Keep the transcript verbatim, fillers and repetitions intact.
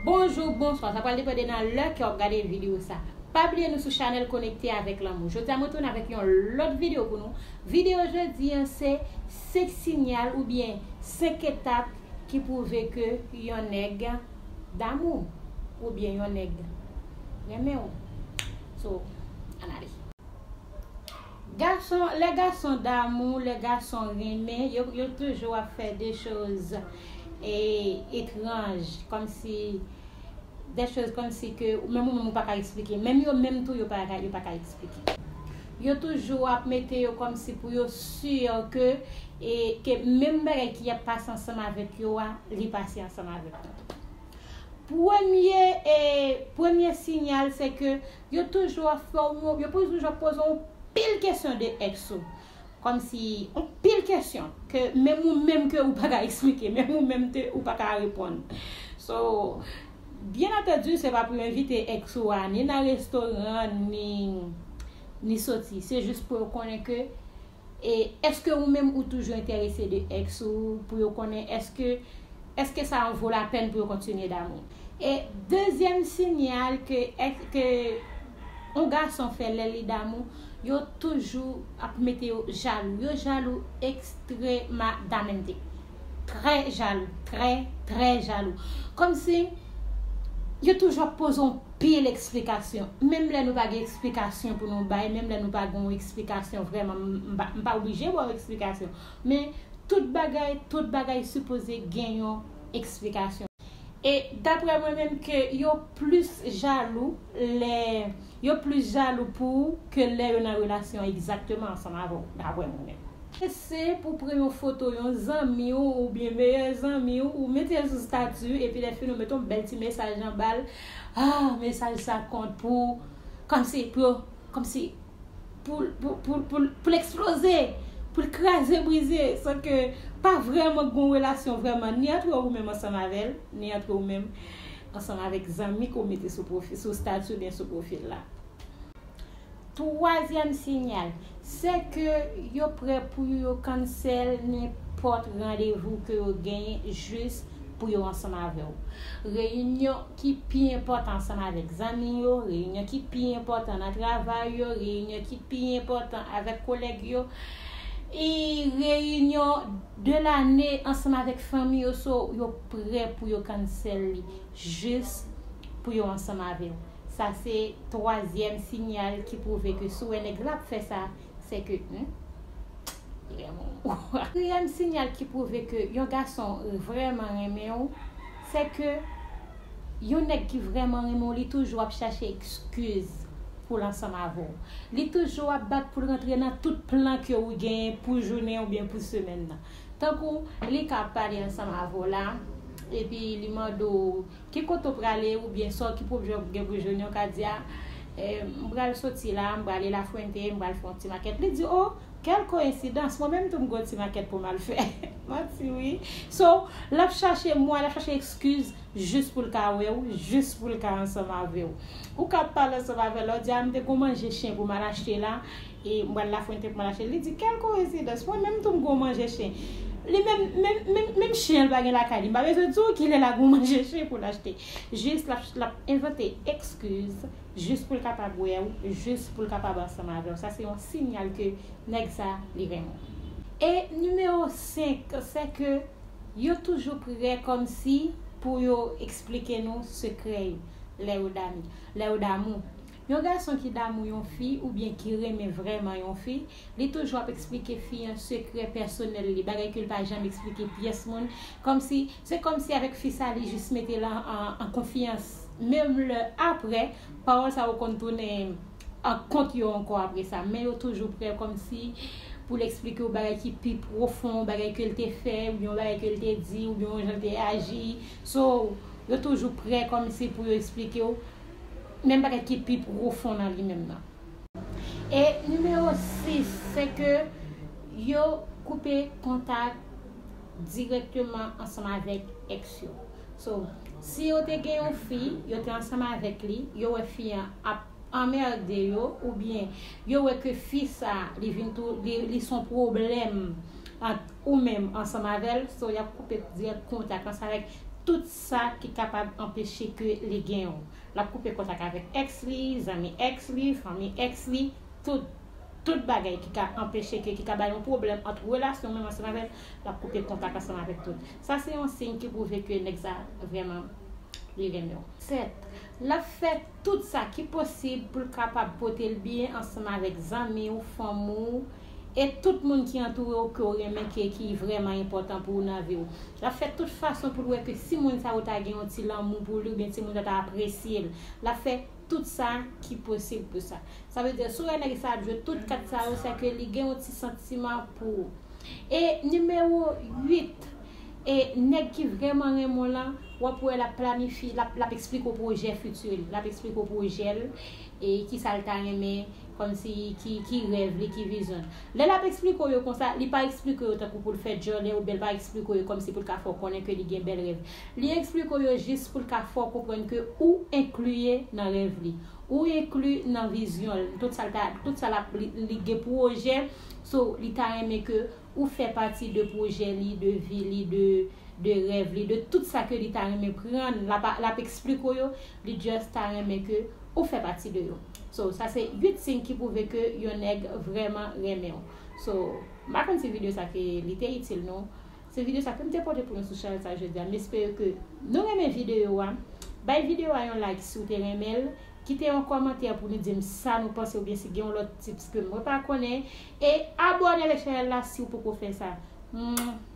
Bonjou, bonswa, sa pral depann de nan lè ke w ap gade videyo sa. Pa bliye nou sou chanèl Konekte avèk Lanmou. Jodi a mwen tounen avèk yon lòt videyo pou nou. Videyo jodi an se senk sinyal oubyen senk etap ki pwouve ke yon nèg damou oubyen yon nèg renmen w. So, ann ale. Gason, lè gason damou, lè gason renmen, yo, yo toujou ap fè de choz e, etranj, kòmsi de choz kòmsi ke menm ou menm ou pa ka eksplike. Menm yo menm tou yo pa ka, yo pa ka eksplike. Yo toujou ap mete yo kòmsi pou yo si ke e ke menm bagay ki ap pase ansanm avèk yo a, li pase ansanm avèk nou tou. Premye e premye sinyal se ke yo toujou ap fè w yon, yo toujou ap poze w pil kesyon de ex ou. Kòmsi yon pil kesyon ke menm ou menm ke ou pa ka eksplike, menm ou menm ke ou pa ka reponn. So, byen antandi, se pa pou yo envite ex ou a, ni nan restoran, ni, ni soti. Se jis pou yo konnen ke, e, èske ou menm ou toujou enterese de ex ou, pou yo konnen èske, èske sa an vo lapèn pou yo kontinye damou. E dezyèm sinyal ke, ke yon gason fè lè li damou, yo toujou ap mete yo jalou. Yo jalou ekstremadamente. Trè jalou, trè, trè jalou. Kòmsi yo toujou ap poze yon pil eksplikasyon. Menm lè nou pa gen eksplikasyon pou nou bay, menm lè nou pa gen yon eksplikasyon vrèman, m, m pa, m pa oblije ba w eksplikasyon. Men tout bagay, tout bagay sipoze gen yon eksplikasyon. E daprè mwen menm ke yo plis jalou lè, yo plis jalou pou ou ke lè yo nan relasyon egzakteman ansanm avè w, daprè mwen menm. Se pou pran yon foto yon zanmi w oubyen meyè zanmi w, ou mete l sou stati, epi lè fini ou mete yon bèl ti mesaj anba l. Ah, mesaj sa kont pou, kòmsi, pou, kòmsi, pou, pou, pou, pou, pou l eksploze, pou l kraze brize, san ke pa vrèman gen yon relasyon vrèman, ni antre ou menm ansanm avè l, ni antre ou menm ansanm avèk zanmi ke w mete sou pwofi-, sou stati oubyen sou pwofil la. Twazyèm sinyal, se ke yo prè pou yo cancel nenpòt randevou ke yo genyen jis pou yo ansanm avè w. Reyinyon ki pi enpòtan ansanm avèk zanmi yo, reyinyon ki pi enpòtan nan travay yo, reyinyon ki pi enpòtan avèk kolèg yo, e reyinyon de lane ansanm avèk fanmi yo, so yo prè pou yo cancel li jis pou yo ansanm avè w. Sa se twazyèm sinyal ki pwouve ke si w wè nèg la ap fè sa, se ke, hmm, li renmen w. Katriyèm sinyal ki pwouve ke yon gason vrèman renmen w, se ke yon nèg ki vrèman renmen w, li toujou ap chache ekskiz pou l ansanm avè w. Li toujou ap bat pou l rantre nan tout plan ke ou genyen pou jounen oubyen pou semèn nan. Tankou li ka ap pale ansanm avè w la, epi li mande w ki kote w prale oubyen sa w ki pwoblèm w gen pou jounen, w ka di a, eh, m pral soti la, m prale Lafuente, m pral fè yon ti makèt. Li di, oh, quelle coïncidence, mwen menm tou m gen yon ti makèt pou m al fè. Manti wi. So, l ap chache mwa, l ap chache ekskiz jis pou l ka wè w, jis pou l ka ansanm avè w. Ou ka ap pale ansanm avè l, w di a, m te gen yon manje chen pou m al achte la, e m pral Lafuente pou m al achte. Li di, quelle coïncidence, mwen menm tou m gen yon manje chen. Li menm, menm, menm, menm chen an l pa gen lakay li. M pa bezwen di w kilè l a gen yon manje chen pou l achte. Jis l ap, l ap envante ekskiz, jis pou l kapab wè w, jis pou l kapab ansanm avè w. Sa se yon sinyal ke nèg sa, li renmen w. E nimewo senk, se ke yo toujou prè kòmsi pou yo eksplike nou sekrè yo lè yo dami, lè yo damou. Yon gason ki damou yon fi oubyen ki renmen vrèman yon fi, li toujou ap eksplike fi an sekrè pèsonèl li, bagay ke l pa janm eksplike pyès moun. Kòmsi, se kòmsi avèk fi sa, li jis mete l an, an, an konfyans. Menm lè apre, pawòl sa yo konn tounen an kont yo ankò apre sa. Men yo toujou prè kòmsi pou l eksplike w bagay ki pi pwofon, bagay ke l te fè, oubyen yon bagay ke l te di, oubyen yon jan l te aji. So, yo toujou prè kòmsi pou yo eksplike w menm bagay ki pi pwofon nan li menm nan. E nimewo sis, se ke yo koupe kontak dirèkteman ansanm avèk ex yo. So, si yo te gen yon fi, yo te ansanm avèk li, yo wè fi an ap anmède yo, oubyen yo wè ke fi sa, li vin tou, li, li son pwoblèm ant ou menm ansanm avè l, so y ap koupe dirèk kontak ansanm avèk tout sa ki kapab anpeche ke li gen w. L ap koupe kontak avèk ex li, zanmi ex li, fanmi ex li, tout, tout bagay ki ka anpeche ke, ki ka bay yon pwoblèm ant relasyon menm ansanm avè l, l ap koupe kontak ansanm avèk tout. Sa se yon siy ki pwouve ke nèg sa vrèman li renmen w. Sèt, l ap fè tout sa ki posib pou l kapab pote l byen ansanm avèk zanmi w, fanmi w, e tout moun ki antoure w ke w renmen, ke, ki vrèman enpòtan pou ou nan vi w. L ap fè tout fason pou l wè ke si moun sa yo ta gen yon ti lanmou pou li, oubyen si moun sa ta apresye l. L ap fè tout sa ki posib pou sa. Sa vle di, si w wè nèg sa ap jwe tout kat sa yo, se ke li gen yon ti santiman pou ou. E nimewo uit, e nèg ki vrèman renmen w lan, w ap wè l ap planifye, l ap, l ap eksplike w pwojè fiti l, l ap eksplike w pwojè l, e kisa l ta renmen, kòmsi ki, ki rèv li, ki vizyon l. Lè l ap eksplike w yo konsa, li pa eksplike w yo tankou pou l fè djòlè oubyen l pa eksplike w yo kòmsi pou l ka fè w konnen ke li gen bèl rèv. Li eksplike w yo jis pou l ka fè w konprann ke ou enkli nan rèv li. Ou enkli nan vizyon l. Tout sa l ta, tout sa l ap, li, li gen pwojè. So, li ta renmen ke ou fè pati de pwojè li, de vi li, de, de rèv li, de tout sa ke li ta renmen pran. L ap, l ap eksplike w yo, li just ta renmen ke ou fè pati de yo. So, sa se uit siy ki pwouve ke yon nèg vrèman renmen w. So, m pa konn si videyo sa ke li te itil nou. Se videyo sa ke m te pote pou nou sou chanèl sa jodi a. M espere ke nou renmen videyo a. Bay videyo a yon like si w te renmen l. Kite yon kòmantè pou nou di m sa nou panse oubyen si gen yon lòt tips ke mwen pa konnen. E abòne avèk chanèl la si w poko fè sa. Mwah.